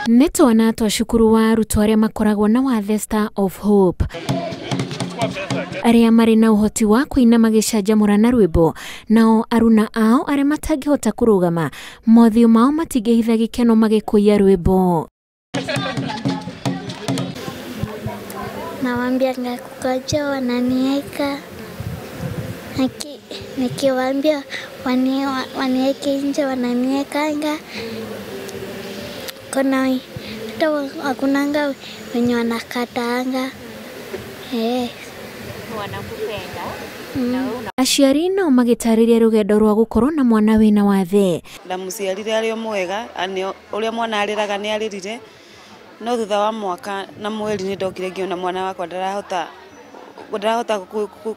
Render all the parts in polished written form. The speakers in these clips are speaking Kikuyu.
Nĩ twana twa cukuru wa arutwo arĩa makoragwo na wathe Star of Hope, arĩa marĩ na ũhoti wa kũina magĩcanjamũra na rwĩmbo, nao aruna ao arĩa matangĩhota kũrũgama mothiũ mao matingĩhitha gĩkeno magĩkũiya rwĩmbo. Nawaambia ngakukojoa wananieka, nikiwaambia wanieke nje wananiekanga, kuna hata hakunanga wenye wanakataanga. Wanakupenda. Aciari nao magĩtarĩria rũgendo rwa gũkorwo na mwana wĩna wathe. Ndamuciarire arĩ o mwega, ũrĩa mwana arĩraga nĩ arĩrire, no thutha wa mwaka na mweri nĩ ndokire ngĩona mwana wakwa ndarahota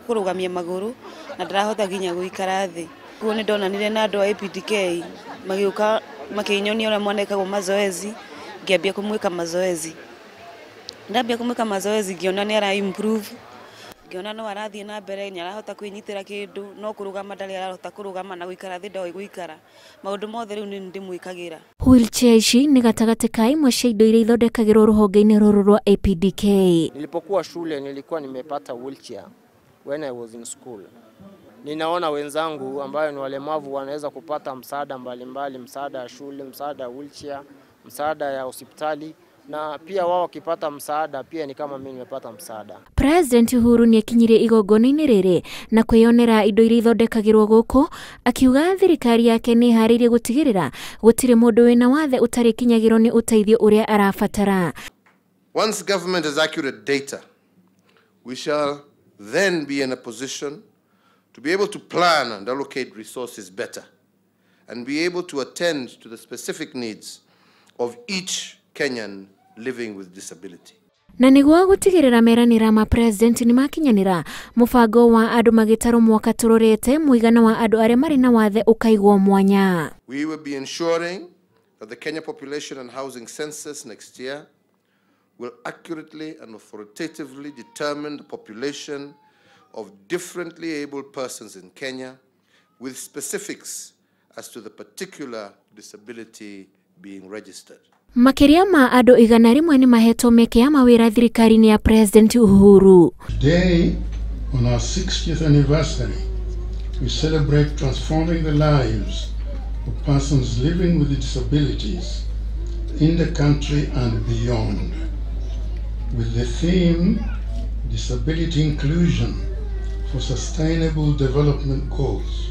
kũrũgamia magũrũ na ndarahota nginya gũikara thĩ. Koguo nĩ ndonanire na andũ a APDK magĩũka makĩnyonia ũrĩa mwana ekagwo mazoezi, ngĩambia kũmwĩka mazoezi. Ndambia kũmwĩka mazoezi ngĩona nĩ ara improve, ngĩona no arathiĩ na mbere, nĩ arahota kwĩnyitĩra kĩndũ, no kũrũgama ndarĩ arahota kũrũgama na gũikara thĩ ndoĩ gũikara. Maũndũ mothe rĩu nĩ ndĩmwĩkagĩra. Wheelchair ici nĩ gatagatĩ ka imwe cia indo iria ithondekagĩrwo rũhonge-inĩ rũrũ rwa APDK. Nilipokuwa shule nilikuwa nimepata wheelchair when I was in school. Ninaona wenzangu ambayo ni walemavu wanaweza kupata msaada mbalimbali, msaada ya shule, msaada ya wheelchair, msaada ya hospitali, na pia wao wakipata msaada pia ni kama mimi nimepata msaada. President Uhuru nĩakinyirie igongona-inĩ rĩrĩ na kwĩyonera indo iria ithondekagĩrwo gũkũ, akiuga thirikari yake nĩ ĩharĩirie gũtigĩrĩra gũtirĩ mũndũ wĩna wathe ũtarĩkinyagĩrwo nĩ ũteithio ũrĩa arabatara. Once government has accurate data, we shall then be in a position to be able to plan and allocate resources better and be able to attend to the specific needs of each Kenyan living with disability. Na nĩguo gũtigĩrĩra meranĩra ma president nĩ makinyanĩra, mũbango wa andũ magĩtarwo mwaka tũrorete mũigana wa andũ arĩa marĩ na wathe ũkaigwo mwanya. We will be ensuring that the Kenya Population and Housing Census next year will accurately and authoritatively determine the population of differently abled persons in Kenya with specifics as to the particular disability being registered. Makĩria ma andũ 100 nĩ mahetwo mĩeke ya mawĩra thirikari-inĩ ya President Uhuru. Today, on our 60th anniversary, we celebrate transforming the lives of persons living with disabilities in the country and beyond, with the theme Disability Inclusion for Sustainable Development Goals,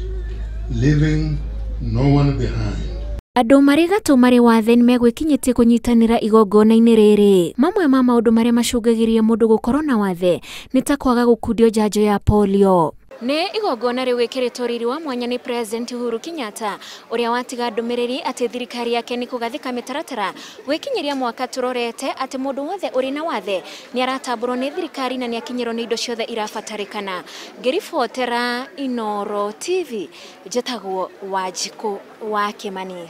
Leaving No One Behind. Andũ marĩ gatũ marĩ wathe nĩ megwĩkinyĩtie kũnyitanĩra igongona-inĩ rĩrĩ. Mamwe ma maũndũ marĩa macũngagĩrĩria mũndũ gũkorwo na wathe nĩ ta kwaga gũkundio njanjo ya polio. Nĩ igongona rĩu gwĩkĩrĩtwo riri wa mwanya nĩ President Uhuru Kenyatta ũrĩa watiga ndũmĩrĩri atĩ thirikari yake nĩ kũgathĩka mĩtaratara gwĩkinyĩria mwaka tũrorete atĩ mũndũ wothe ũrĩ na wathe nĩ aratambũrwo nĩ thirikari na nĩ akinyĩrwo nĩ indo ciothe irabatarĩkana. Ngĩribotera Inooro TV, njĩtagwo Wanjikũ wa Kĩmani.